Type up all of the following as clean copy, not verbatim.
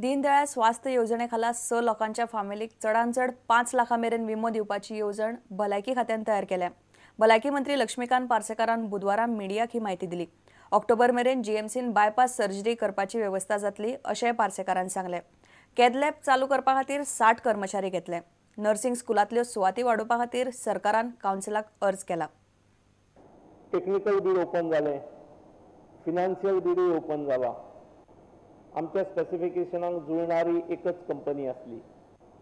दीनदयाळ स्वास्थ्य येवजणे खाला 6 लोकांच्या फामिलीक चडांत चड 5 लाखां मेरेन विमो दिवपाची येवजण भलायकी खात्यान तयार केल्या. भलायकी मंत्री लक्ष्मीकांत पार्सेकारान बुधवारा मिडियाक ही म्हायती दिली. ऑक्टोबर मेरेन जीएमसीन बायपास सर्जरी करपाची वेवस्था जातली अशेंय पार्सेकारान सांगलें. कॅथलॅब चालू करपा खातीर 60 कर्मचारी घेतले. नर्सिंग स्कुलांतल्यो सुवाती वाडोवपा खातीर सरकारान कावन्सिलाक अर्ज केला. टेक्निकल बीड ओपन जालें, फिनान्शियल बीडूय ओपन जाला. आमच्या स्पेसिफिकेशनाक जुळणारी एकच कंपनी आसली.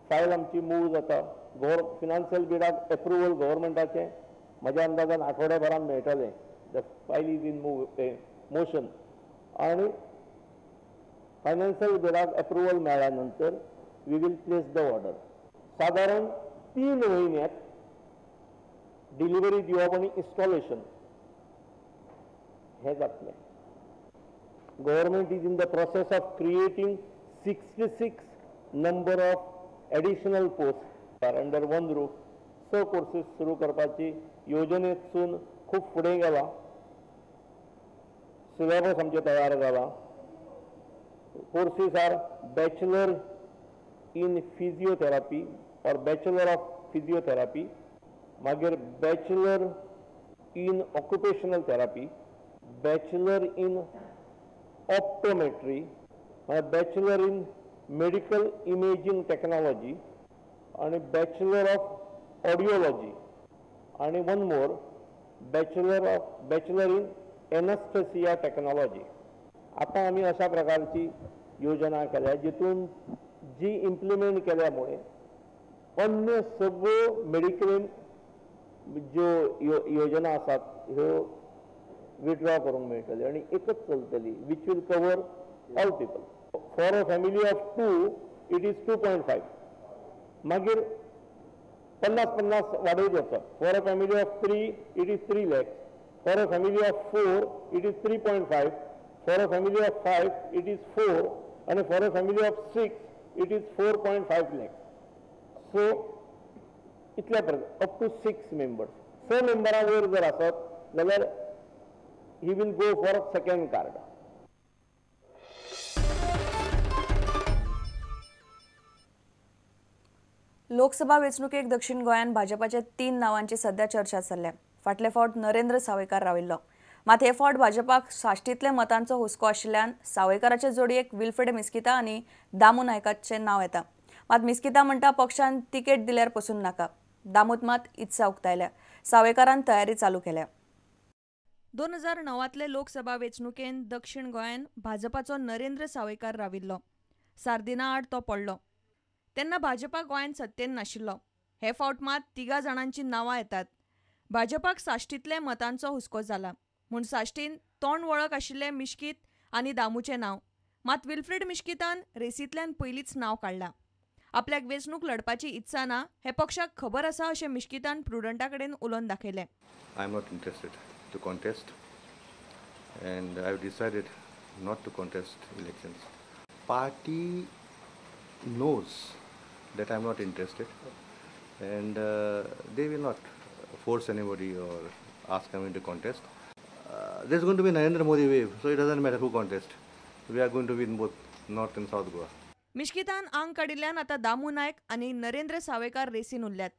फायल आमची मूव जाता. फिनान्शियल बिडाक एप्रुवल गव्हर्मेंटाचें म्हज्या अंदाजान आठवड्याभरान मेळटलें. The file is in motion. आनी फायनान्शियल बिडाक एप्रुवल मेळ्ळ्या नंतर we will place the order. सादारण 3 म्हयन्यांत डिलिव्हरी दिवप आनी इन्स्टॉलेशन हें जातलें. Government is in the process of creating 66 number of additional posts under one roof. 6 courses सुरू करपाची योजनेतसून खूब फुडें गेला. सिलेबस आमचे तयार जाला. Courses are bachelor in physiotherapy or bachelor of physiotherapy, मागीर bachelor in occupational therapy, bachelor in optometry, bachelor in medical imaging technology आणि बॅचलर ऑफ ऑडिओलॉजी आणि one more bachelor in anaesthesia technology. आतां आमी अशा प्रकारची योजना केल्या जितून जी इम्प्लिमेंट केल्यामुळे अन्य सगळ्यो मेडिक्लेम ज्यो योजना आसात ह्यो विड्रॉ करूंक मेळटली आनी एकच चलतली, which will cover all people. For a family of 2 it is 2.5. मागीर 50-50 वाडयत वचप. For a family of 3 it is 3 lakhs. For a family of 4 it is 3.5. For a family of 5 it is 4 आनी for a family of 6 it is 4.5 lakhs. So इतल्या पर्यंत up two 6 members. 6 मेंबरां वयर जर आसत जाल्यार he will go for a second card. Lok Sabha वेंचणुकेक दक्षिण गोंयांत भाजपाच्या 3 नावांची सध्या चर्चा चल्ल्या. फाटले फावट नरेंद्र सावयकार राविल्लो. मात हे फावट भाजपाक साश्टींतल्या मतांचो हुस्को आशिल्ल्यान सावयकाराचे जोडयेक विल्फ्रेड मिस्किता आनी दामू नायकाचें नांव येता. मात मिस्किता म्हणटा पक्षान तिकेट दिल्यार पसून नाका. दामूत मात इत्सा उक्तायल्या. सावयकारान तयारी चालू केल्या. 2009तले लोकसभा वेंचणुकेन दक्षिण गोंयांत भाजपाचो नरेंद्र सावयकार राविल्लो. सार्दिना आड तो पडलो तेन्ना भाजपा गोंयांत सत्तेन नाशिल्लो. हे फावट मात 3 जाणांची नांवां येतात. भाजपाक साश्टींतल्या मतांचो हुस्को जाला म्हूण साश्टीन तोंड वळख आशिल्ले मिश्कीत आनी दामूचें नांव. मात विल्फ्रेड मिश्कितान रेसींतल्यान पयलींच नांव काडलां. आपल्याक वेंचणूक लढपाची इत्सा ना हें पक्षाक खबर आसा अशें मिश्कितान प्रुडंटा कडेन उलोवन दाखयलें. I am not interested to contest and I have decided not to contest elections. Party knows that I am not interested and they will not force anybody or ask me to contest. There's going to be Narendra Modi wave, so it doesn't matter who contests. We are going to win both North and South Goa. मिश्कितान आंग काडिल्ल्यान आतां दामू नायक आनी नरेंद्र सावयकार रेसीन उरल्यात.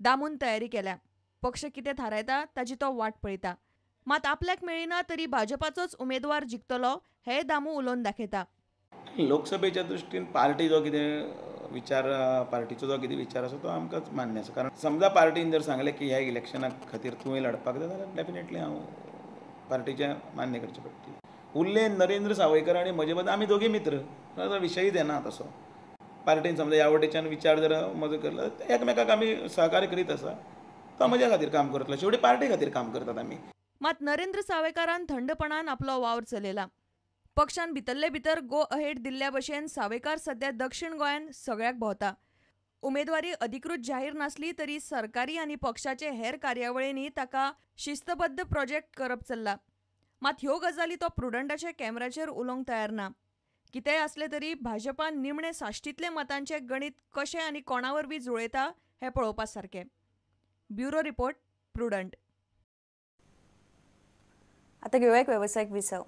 दामून तयारी केल्या. पक्ष कितें थारायता ताची तो वाट पळयता. मात आपल्याक मेळिना तरी भाजपाचोच उमेदवार जिखतलो हें दामू उलोवन दाखयता. लोकसभेच्या दृश्टीन पार्टी जो कितें विचार, पार्टीचो जो कितें विचार आसा तो आमकांच मान्य आसा. कारण समजा पार्टीन जर सांगलें की ह्या इलेक्शना खातीर तुवें लढपाक जाय जाल्यार डेफिनेटली हांव पार्टीचें मान्य करचें पडटलें. उरले नरेंद्र सावयकर आनी म्हजे बद्दल आमी दोगी मित्र, ताचो विशयच येना तसो. पार्टीन समजा ह्या वटेच्यान विचार जर म्हजो केलो एकमेकाक आमी सहकार्य करीत आसा. तो म्हज्या खातीर काम करतलो, शेवटी पार्टी खातीर काम करतात आमी. मात नरेंद्र सावयकारान थंडपणान आपलो वावर चलयला. पक्षान भितरले भितर गो अहेड दिल्ल्या भशेन सावयकार सध्या दक्षिण गोंयांत सगळ्याक भोंवता. उमेदवारी अधिकृत जाहीर नासली तरी सरकारी आनी पक्षाचे हेर कार्यावळींनी ताका शिस्तबद्ध प्रोजेक्ट करप चल्ला. मात ह्यो गजाली तो प्रुडंटाच्या कॅमेराचेर उलोवंक तयार ना. कितेंय असलें तरी भाजपान निमणे साश्टींतले मतांचें गणीत कशें आनी कोणा वरवीं जुळयता हें पळोवपा सारकें. Bureau report, Prudent. आतां घेवया एक वेवसायीक विसव.